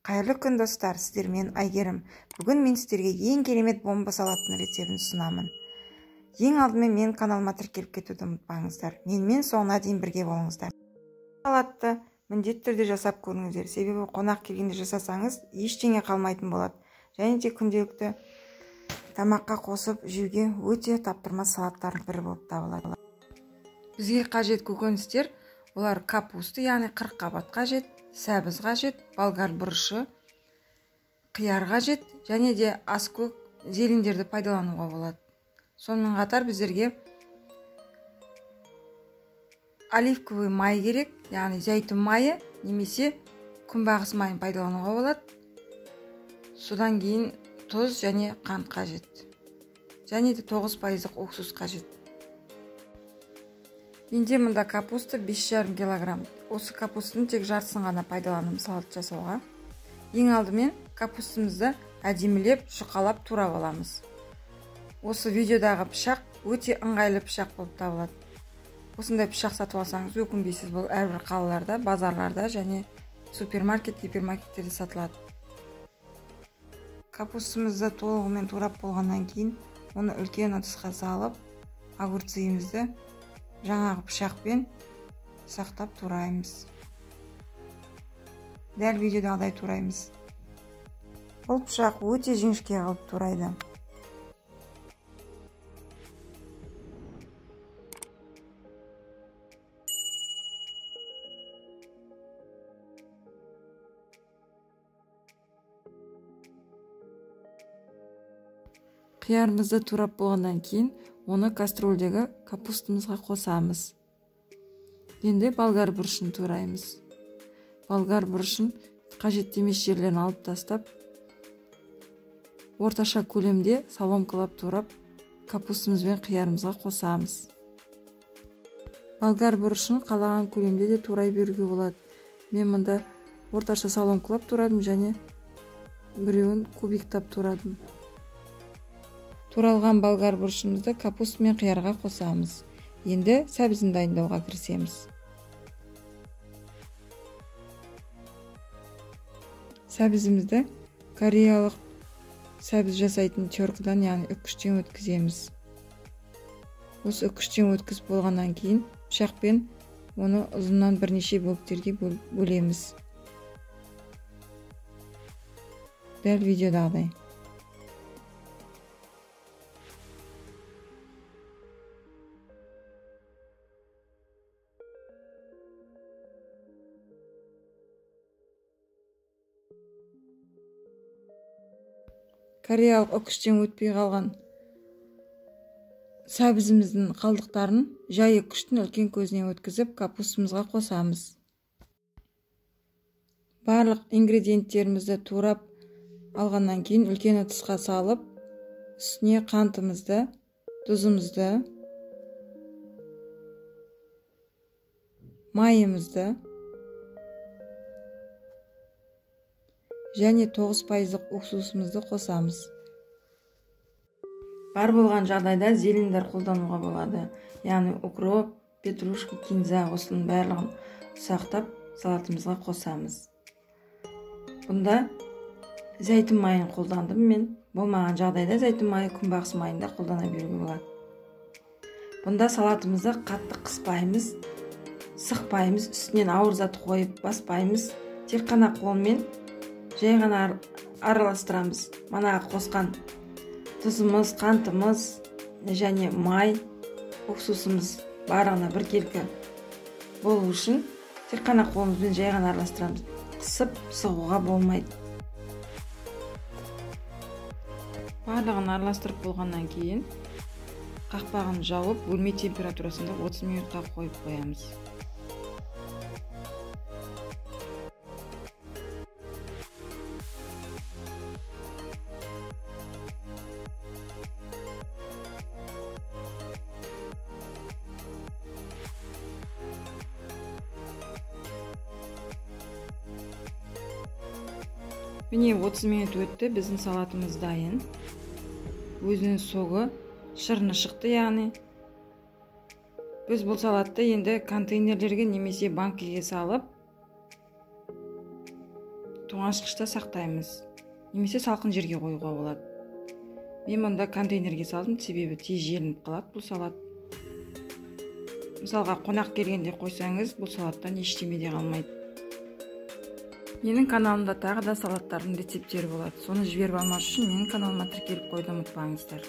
Қайырлы күн, достар, сіздермен Әйгерім. Бүгін мен сіздерге ең керемет бомба салаттың рецептін ұсынамын. Ең алдымен мен каналыма тіркеліп кетуді ұмытпаңыздар. Менімен соңына дейін бірге болыңыздар. Салатты міндетті түрде жасап көріңіздер. Себебі қонақ келгенде жасасаңыз, ештеңе қалмайтын болады. Және де күнделікті тамаққа қосып жеуге өте таптырмас салаттардың бірі болып табылады. Бізге қажет көкөністер, олар капуста, яғни 40 қабат қажет, сәбіз қажет, болгар бұрышы, қияр қажет, және де аскөк зелендерді пайдалануға болады. Сонымен қатар біздерге оливковый май керек, яғни зәйтүн майы немесе күнбағыс майын пайдалануға болады. Содан кейін тұз және қант қажет. Және де 9% уксус қажет. Менде мұнда капуста 5,5 килограмм. Осы капустының тек жартысын ғана пайдаланып салат жасауға. Ең алдымен капустымызды әдемілеп жұқалап турап аламыз. Осы видеодағы пышақ өте ыңғайлы пышақ болып табылады. Осындай пышақ сатып алсаңыз өкінбейсіз. Бұл әрбір қалаларда, базарларда және супермаркет, гипермаркеттерде сатылады. Капустымызды толығымен турап болғаннан кейін оны үлкен ыдысқа салып, огурцымызды жаңағы пышақпен сақтап тураймыз. Дәл видеодағыдай тураймыз. Бұл пышақ өте жіңішке қылып турайды. Қиярымызды турап болғаннан кейін оны кастрөлдегі капустымызға қосамыз. Енді болгар бұрышын тураймыз. Болгар бұрышын қажетті емес жерлерін алып тастап, орташа көлемде соломкалап турап, капустымыз бен қиярымызға қосамыз. Болгар бұрышын қалаған көлемде де турай беруге болады. Мен мұнда орташа соломкалап турадым және біреуін кубиктап турадым. Туралған болгар бұрышымызды капуста мен қиярға қосамыз. Енді сәбізін дайындауға кірісеміз. Сәбізімізді кореялық сәбіз жасайтын теркадан, яғни үккіштен өткіземіз. Осы үккіштен өткізіп болғаннан кейін пышақпен оны ұзыннан бірнеше бөліктерге бөлеміз. Дәл видеодағыдай. Кореялық үккіштен өтпей қалған сәбізіміздің қалдықтарын жай үккіштің үлкен көзінен өткізіп, капустымызға қосамыз. Барлық ингредиенттерімізді турап алғаннан кейін үлкен ыдысқа салып, үстіне қантымызды, тұзымызды, майымызды және 9% уксусымызды қосамыз. Бар болған жағдайда зелендер қолдануға болады. Яғни укроп, петрушка, кинза, осының барлығын ұсақтап салатымызға қосамыз. Бұнда зәйтүн майын қолдандым мен. Болмаған жағдайда зәйтүн майы, күнбағыс майын да қолдана беруге болады. Бұнда салатымызды қатты қыспаймыз, сықпаймыз, үстінен ауыр зат қойып баспаймыз. Тек қана қолмен жай ғана араластырамыз. Манағы қосқан тұзымыз, қантымыз және май, уксусымыз барлығына біркелкі болу үшін тек қана қолымызбен жай ғана араластырамыз. Қысып сығуға болмайды. Барлығын араластырып болғаннан кейін қақпағын жауып, бөлме температурасында 30 минутқа қойып қоямыз. Міне 30 минут өтті, біздің салатымыз дайын. Өзінің согы, шырыны шықты, яғни. Біз бұл салатты енді контейнерлерге немесе банкіге салып, Тоңазытқышта сақтаймыз немесе салқын жерге қоюға болады. Мен мұнда контейнерге салдым, себебі тез желініп қалады бұл салат. Мысалға, қонақ келгенде қойсаңыз, бұл салаттан ештеме де қалмайды. Менің каналымда тағы да салаттардың рецепттері болады. Соны жіберіп алмас үшін менің каналыма тіркеліп қоюды ұмытпаңыздар.